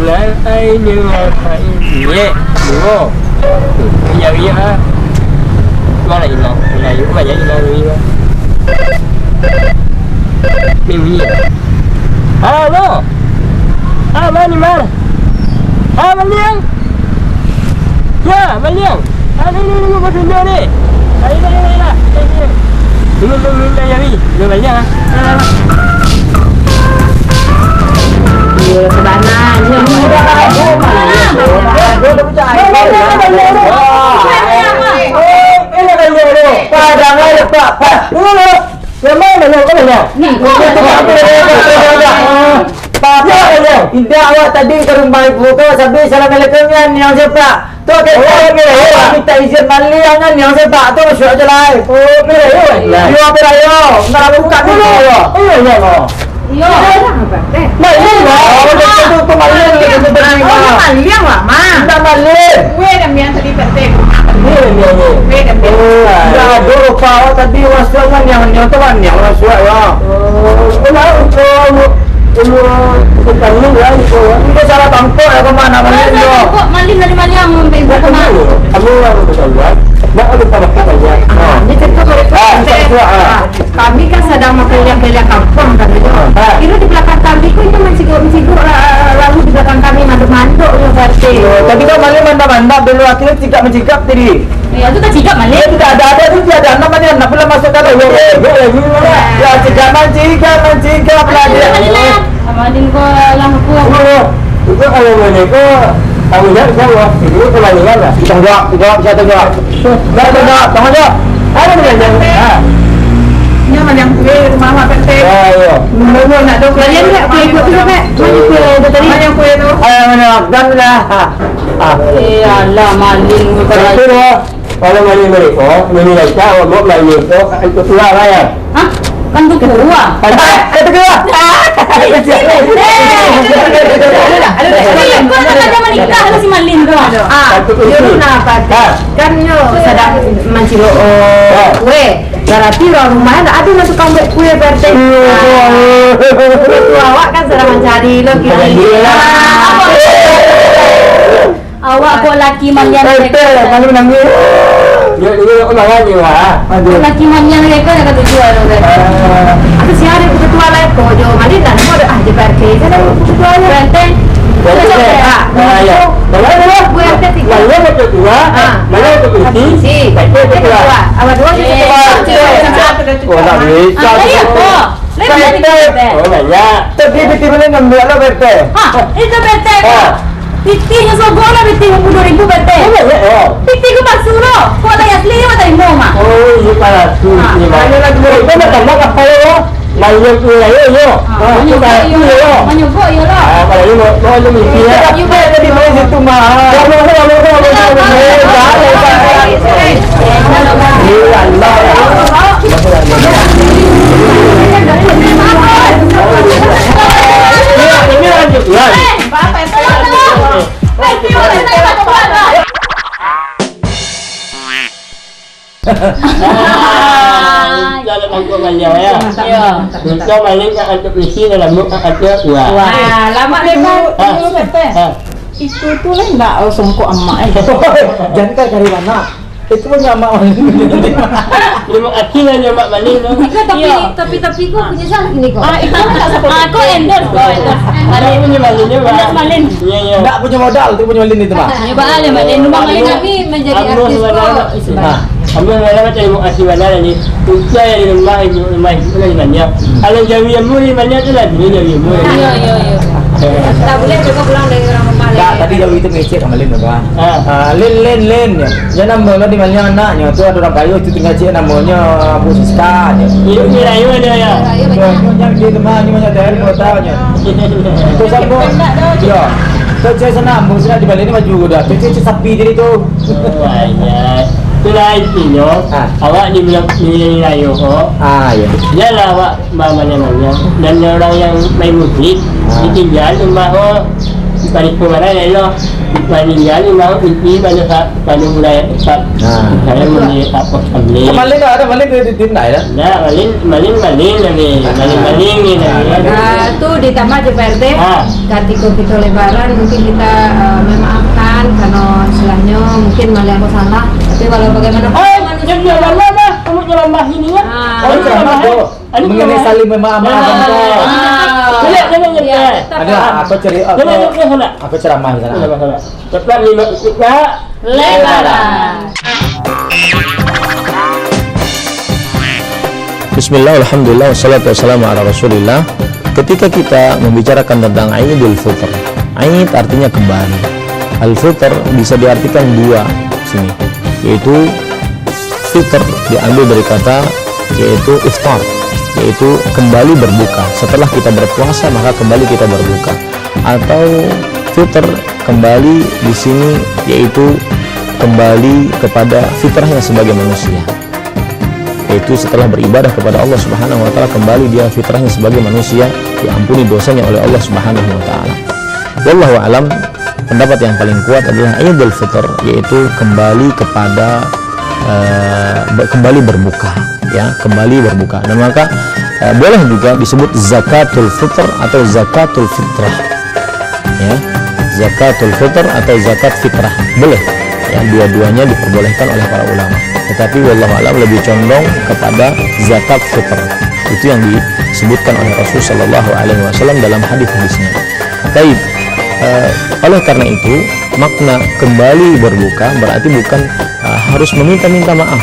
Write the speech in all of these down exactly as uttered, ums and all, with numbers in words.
Lah, ai, ni lah, ai, ni, duo. Ni, ni, ah. Mana hilang? Mana hilang? Mana hilang? Ni, ni. Halo. Ah, mana, mana? Ah, Maliang. Ya, Maliang. Ah, ni, ni, ni, ni, ni. Ayo, ayo, ayo, ayo. Ni, ni, ni, ni, ni, ni. Ni, Maliang, ah. Ni, ni, ni. Iya, sebenarnya. Padang aja, Pak. Pak. Dulu, dulu. Memang banyak, kau banyak. Ni. Kau banyak, kau banyak. Pak, Pak, banyak. Indak, awak tadi ka rumah ibu kau, sambil salam alaikum, nian, nian siapa? Tu, oke, oh, oke, oke. Awak minta izin Maliang, nian siapa? Tu, masuk aja lah. Oh, oke, oke. Yo, oke lah, yo. Nak buka dulu, yo. Iya, iya, yo. Iyo. Maliang lah. Oh, betul tu, tu Maliang, betul tu, Maliang. Oh, ini Maliang lah, Ma. Indak Maliang. Kue dan mian tadi, Pak Tek. Iya, iya, iya. Kue dan mian. Oh, iya. Indak ado rupa awak tadi, urang suruah kan, nian, nian tu kan, nian urang suruah, ya. Oh, lah, untuk, untuk, untuk kami, ya, untuk, ini salah bangkok, ya, kemana, Maliang, yo. Bangkok, Maliang dari Maliang, sampai ibu kemana? Kamu yang betul, ya. Nak ada tambah banyak. Ah, ini cerita mereka. Ah, tak kuat, ah. Kami kan sadang mampaliang-paliang kampuang, katonyo. Ha. Kiro di balakang kami ko inyo mancigok-mancigok, la-, lalu di balakang kami mandok-mandok nyo, Pak R T. Oh, tapi kau malah mandap-mandap dulu, akhirnya cigak-mencigak tadi. Ya, tu tak cigak, Maliang. Ya, tidak ada, ada tu, tidak ada. Anak mana, anak pula masuk dalam. Ya, ya, ya, ya, ya. Ya, cigak-mancigak, mancigak pula dia. Maliang, Maliang. Amalin ko lah aku. Oh, itu kalau mana ko, kamu nak jawab. Ini kemalingan lah. Tanggung jawab, tanggung jawab, siapa tanggung jawab? Siapa tanggung jawab? Tanggung jawab. Ada mana yang, ha. Ini mana yang kue rumah awak, Pak R T? Ah, iya. Mana nak dong? Kalian tak kue ikut tu, Pak? Mana kue tu tadi? Mana yang kue tu? Ah, mana? Dah lah. Ha. Ah. Eh, alah, maling. Betul lah. Kalau maling mereka, maling mereka, awak buat maling mereka, itu keluar lah ya. Hah? Kan tu keluar. Eh, itu keluar. Eh, kau nak kata menikah lah si Malin tu. Ah, yo lu nak apa? Ha. Kan nyo sadang mancilok, oh, ha, kue. Berarti urang rumah ndak ado nan tukang buek kue, Pak R T. Iya. Nah, itu awak kan sadang mancari lo, kira-kira. Iya. Awak kok laki mandian. Eh, teh, malu nangis. Dia, dia, dia marah je, Wak. Aduh. Laki mandian mereka nak kata jual tu kan. Ah. Aku siapa aku ketua lah, kok jo Malin dah, nama dah, ah, je P R T. Saya dah ketua lah. P R T. P R T. Sudah, sudah. Ah, ya. Mana, mana? Bu R T tiga. Mana betul tua? Ah. Mana betul isi? Isi. Betul tua. Awak dua je. Eh, ketua. Sudah, sudah. Oh, tak bisa. Ah, iya, kok. Lain P R T. Banyak, P R T. Oh, banyak. Tapi P R T mana ngambil lah, P R T? Ha, itu P R T, ha. Piti nyo sogok lah, piti lima puluh ribu P R T. Oh, banyak, oh. Piti ko palsu lo. Kok lai asli nyo tarimo, Mak? Oh, iyo palsu. Ha. Iyo, Mak. Ayo lah, dulu. Itu nak tambah kapal lo. Mayuang tu lah, iyo, iyo. Ha, ha, manyogok, iyo lah. Manyogok, iyo lah. Ha, kalau iyo, mau, mau, mau mimpi, ya. Tapi tadi main situ, Mak. Kalau, kalau, kalau, kalau, kalau, kalau, kalau, kalau, kalau, kalau, Kalau bangkok maliang, ya. Iya. Untuk maling ka antuk isi dalam muk ka antuk uang. Wah, lama deh, Bang. Ha. Dulu, Bang. Ha. Itu tu lah ndak, oh, songkok amak, eh. Jangan kali mana. Itu punya amak maling. Terima kasih lah, nyo amak maling tu. Enggak, tapi, iya, tapi, tapi kau punya salah gini kau. Ah, itu kan tak sebut. Ah, kau endorse, kau endorse. Maling punya malingnya, Bang. Endorse maling. Iya, iya. Enggak punya modal tu punya malin itu, Bang. Ya, Bang, ya, Bang. Rumah malin kami menjadi artis kok. Nah, kami malah terima kasih banyak ni. Usia yang di rumah, ibu rumah itu lagi banyak. Kalau jauh yang murah banyak tu lah, dia jauh yang murah. Iya, iya, iya. Eh. Tak boleh juga pulang dari orang rumah. Enggak, lagi. Tadi jauh itu mecek sama Lin, Bang. Ah. Ah, Lin, Lin, Lin. Ya, namo lo di mana anaknya? Tu ada orang kayu, tu tinggal cek namanya Abu Siska, ya. Iya, iya, iya, iya, iya. Iya, iya, banyak. Dia, dia, dia, dia, dia, dia, dia, dia, dia, dia. Terus apa? Ya. Terus cek sana, Abu Siska di balik ni baju udah. Cek, cek, cek sapi jadi tu. Oh, iya. Itulah intinya, ah, awak di Melayu, di Melayu, oh. Ah, iya. Biarlah awak Ba, maliang-maliang. Dan orang yang main musik, ah, ditinggal rumah, oh. Bari pun mana ya lo, bari jali mau inti bari sa-, bari mulai sa-, Nah. Saya mulai apa sambil. Kemarin tu ada maling tu di, di mana ya? Nah, maling, maling, maling lagi. Maling, maling ni lagi. Ah, tu ditambah je, Pak R T. Ah. Katiko kito lebaran, mungkin kita, eh, memaafkan, karena istilahnya mungkin maling aku salah. Tapi walau bagaimanapun Eh, manusia. Jangan lama, kamu jangan bahas ini ya. Ah. Kamu jangan bahas. Mengenai saling memaafkan. Ah. Boleh, boleh, boleh. Ya, tetap. Ada, aku cari, aku Boleh, boleh, boleh. Aku ceramah di sana. Boleh, boleh. Tetap lima kita Lebaran. Bismillah, alhamdulillah, wassalatu wassalamu ala rasulillah. Ketika kita membicarakan tentang Idul Fitr, Id artinya kembali. Al-Fitr bisa diartikan dua sini, yaitu fitr diambil dari kata yaitu iftar, yaitu kembali berbuka. Setelah kita berpuasa, maka kembali kita berbuka. Atau fitr kembali di sini yaitu kembali kepada fitrahnya sebagai manusia. Yaitu setelah beribadah kepada Allah Subhanahu wa Taala, kembali dia fitrahnya sebagai manusia, diampuni dosanya oleh Allah Subhanahu wa Taala. Wallahu alam, pendapat yang paling kuat adalah Idul Fitr, yaitu kembali kepada, eh, be-, kembali berbuka, ya, kembali berbuka. Dan maka, eh, boleh juga disebut zakatul fitr atau zakatul fitrah. Ya, zakatul fitr atau zakat fitrah boleh. Ya, dua-duanya diperbolehkan oleh para ulama. Tetapi wallahu alam lebih condong kepada zakat fitr. Itu yang disebutkan oleh Rasul sallallahu alaihi wasallam dalam hadis-hadisnya. Baik, eh, oleh karena itu, makna kembali berbuka berarti bukan, eh, harus meminta-minta maaf,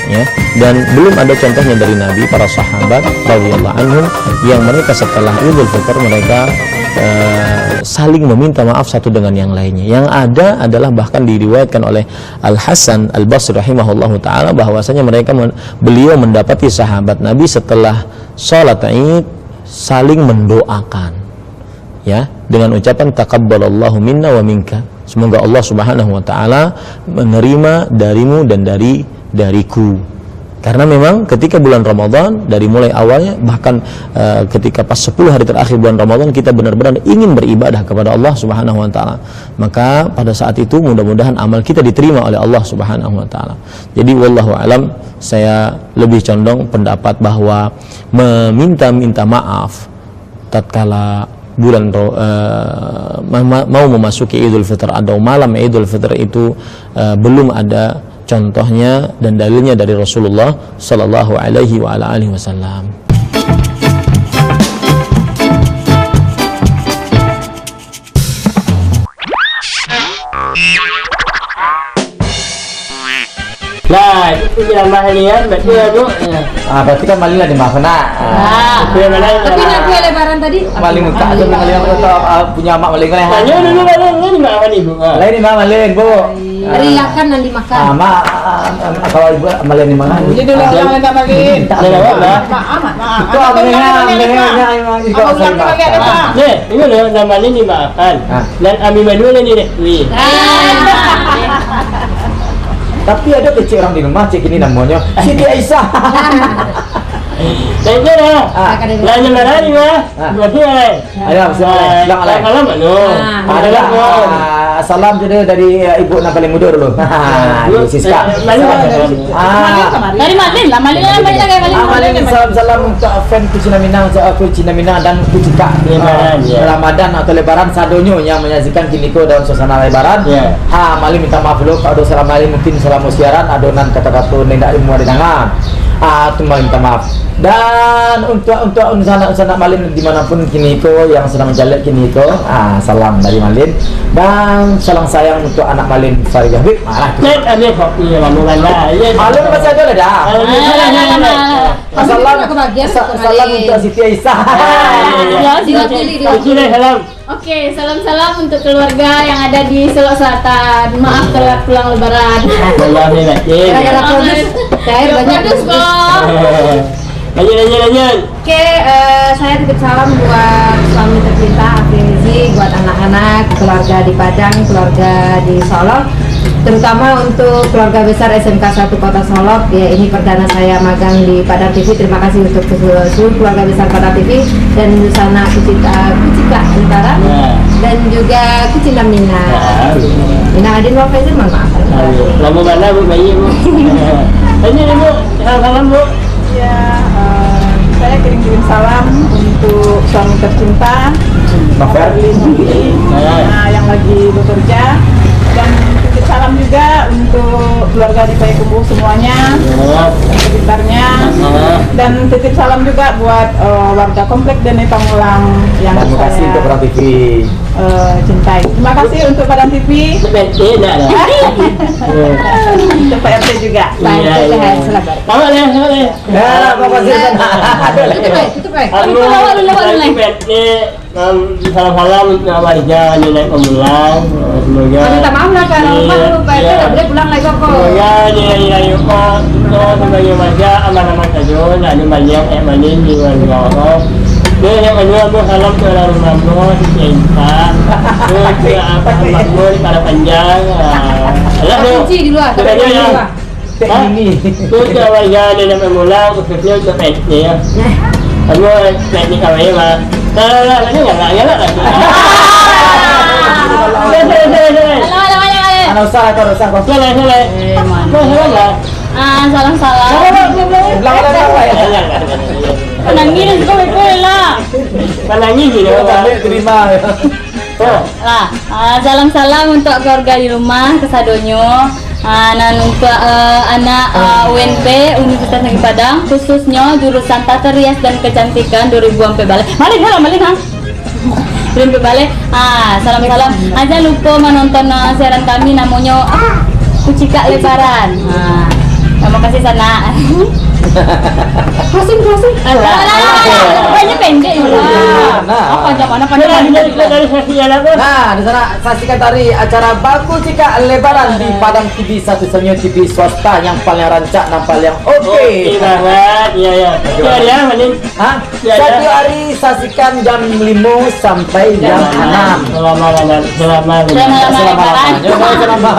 ya. Dan belum ada contohnya dari Nabi, para sahabat radhiyallahu anhum, yang mereka setelah Idul Fitr mereka, eh, saling meminta maaf satu dengan yang lainnya. Yang ada adalah bahkan diriwayatkan oleh Al Hasan Al Basri rahimahullahu taala bahwasanya mereka men-, beliau mendapati sahabat Nabi setelah salat Id saling mendoakan, ya, dengan ucapan taqabbalallahu minna wa minka. Semoga Allah Subhanahu wa taala menerima darimu dan dari, dariku. Karena memang ketika bulan Ramadan, dari mulai awalnya, bahkan, eh, ketika pas sepuluh hari terakhir bulan Ramadan, kita benar-benar ingin beribadah kepada Allah Subhanahu wa taala. Maka pada saat itu mudah-mudahan amal kita diterima oleh Allah Subhanahu wa taala. Jadi wallahu alam, saya lebih condong pendapat bahwa meminta-minta maaf tatkala bulan Ro-, eh, ma-, ma-, mau memasuki Idul Fitr atau malam Idul Fitr itu, eh, belum ada contohnya dan dalilnya dari Rasulullah sallallahu alaihi wa ala alihi wasallam. Nah, itu ceramah ni kan, berarti anu, eh. Ah, berarti kan maling lah dimaafkan, nak. Ah. Itu yang mana? Tapi nak kue lebaran tadi? Maling muka tu, maling apa tu? Ah, punya amak maling lah. Tanya dulu, maling ni dimaafkan ibu. Ah. Lain ni mah maling, Bu. Riakan nan dimakan. Ah, mak, ah, ah, kalau ibu maling ni mah. Jadi dulu orang minta maling. Tak ada, Mak. Maaf, maaf. Itu apa ni, Mak? Maling, Mak. Abang ulang lagi, Mak. Ni, ini loh, nama ni dimaafkan. Ah. Dan Ami Manuel ni, ni. Ah. Tapi ada kecil orang di rumah, cek ini namanya Siti Aisyah. Saya kira. Ah. Lain yang mana ni, Mas? Ah. Berarti, eh. Ayo, silakan, silakan, Lai. Salam, anu. Ah. Ada lah. Ah, salam tu dia dari, eh, ibu yang paling muda dulu. Ibu, Siska. Eh, Malin. Ah. Dari Malin lah, Malin lah, banyak lagi Malin. Ah, Malin, salam-salam untuk fan Kucing Minang, untuk Kucing Minang dan Kucing Kak. Lebaran, ah, ya. Ramadan atau Lebaran sadonyo yang menyaksikan kiniko dalam suasana Lebaran. Ya. Ah, Malin minta maaf dulu kalau ada salah Malin, mungkin salah siaran, ada nan kata-kata nan indak ilmu ada dengar. Ah, tu Malin minta maaf. Dan untuk, untuk unsanak-unsanak Malin dimanapun kiniko yang sedang menjalek kiniko, ah, salam dari Malin. Dan salam sayang untuk anak Malin, Faridah Habib. Ah, lah. Cek, ada kopi yang lama kan lah. Ya. Malin masih ada lah dah. Ah, ya, ya, ya, ya. Salam, sa-, salam untuk Siti Aisyah. Ah, ya, ya, ya. Sila pilih dia. Sila salam. Oke, salam-salam untuk keluarga yang ada di Solok Selatan. Maaf telat pulang lebaran. Wallahi, Mak. Gara-gara produs, cair banyak. Produs, kok. Lanjut, lanjut, lanjut. Oke, eh, saya titip salam buat suami tercinta, Hafiz Rizi, buat anak-anak, keluarga di Padang, keluarga di Solok. Terutama untuk keluarga besar S M K satu Kota Solok, ya, ini perdana saya magang di Padang T V. Terima kasih untuk seluruh keluarga besar Padang T V dan Susana Kucita, Kucita Utara. Ya. Dan juga Kucing Lamina. Ah, iya. Ina Adin Wafa itu mohon maaf. Ah, iya. Lama mana, Bu, bayi, Bu? Ini, Bu, salam-salam, Bu. Ya, eh, saya kirim-kirim salam untuk suami tercinta, Pak Ferdi Mubi, eh, yang lagi bekerja. Dan titip salam juga untuk keluarga di Payakumbuh semuanya, dan sekitarnya. Dan titip salam juga buat, eh, warga Komplek Dene Pamulang yang saya, terima kasih untuk Perang T V. Eh, cintai. Terima kasih untuk Padang T V. Seperti nak lah. Untuk Pak R T juga. Iya, iya. Selamat. Awak leh, awak leh. Ya, apa sih? Aduh, tutup, eh. Tutup, eh. Anu, tutup, awak dulu, awak dulu, eh. P R T, em, salam-salam untuk warga Nenek Pamulang. Semoga, minta maaf lah, Kak. Iya, Pak R T, iya, tak boleh pulang lagi kok. Semoga dia, dia, dia, kok, kita sebagai warga aman-aman saja, tak ada banyak yang maling di warga Allah. Oke, yang kedua, ambo salam ke orang rumah ambo, di Cempa. Terus ke abah ambo di Padang Panjang. Ah, alah, Kunci di luar, Bro. Tapi di luar. Hah? Ini. Terus ke warga Nenek Pamulang, khususnya untuk P R T, ya. Ambo P R T kawin, Bang. Salah, salah, salah, salah, salah. Salah, salah, salah, salah. Anak usah lah kau, usah kau. Salah, salah. Eh, mana? Salah, salah. Ah, salam-salam. Salah, salah, salah. Belakang, belakang, belakang. Manangih kau, kau lah. Manangih je, Bang. Terima. Oh. Lah, ah, salam-salam untuk keluarga di rumah, kasadonyo. Ah, nan untuk, eh, anak, eh, U N B, Universitas Negeri Padang, khususnyo jurusan Tata Rias dan Kecantikan dua ribu ampek baleh. Balik, balik, balik, ha. Dua ribu ampek baleh. Ah, salam-salam. Ah, jan lupo manonton, eh, siaran kami, namonyo Kucikak Lebaran. Ah, terima kasih, Sanak. Closing, closing. Alah. Alah, alah, alah. Banyak pendek, alah. Nah. Apa panjang mana, panjang mana? Kita dari, kita dari sesi yang apa? Nah, di sana saksikan tadi acara Baku Cikak Lebaran di Padang T V, satu-satunya T V swasta yang paling rancak dan paling oke. Oke banget, iya, iya. Oke. Iya, iya, Manin. Hah? Iya, iya. Satu hari saksikan jam lima sampai jam enam. Selama, selama, selama. Selama, selama Lebaran. Selama, selama.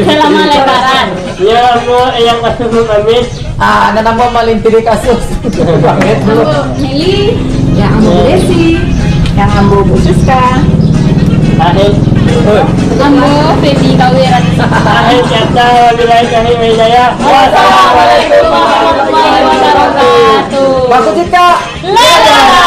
Selama Lebaran. Ya, mau yang kasih pamit. Ah, nan ambo malintih di kasus. Pamit dulu. Ambo Meli, yang ambo Bu Desi, yang ambo Bu Siska. Akhir. Ambo Feby Kawir. Akhir kata, wabillahi taufiq wal hidayah. Wassalamualaikum warahmatullahi wabarakatuh. Baku Cikak. Lebaran.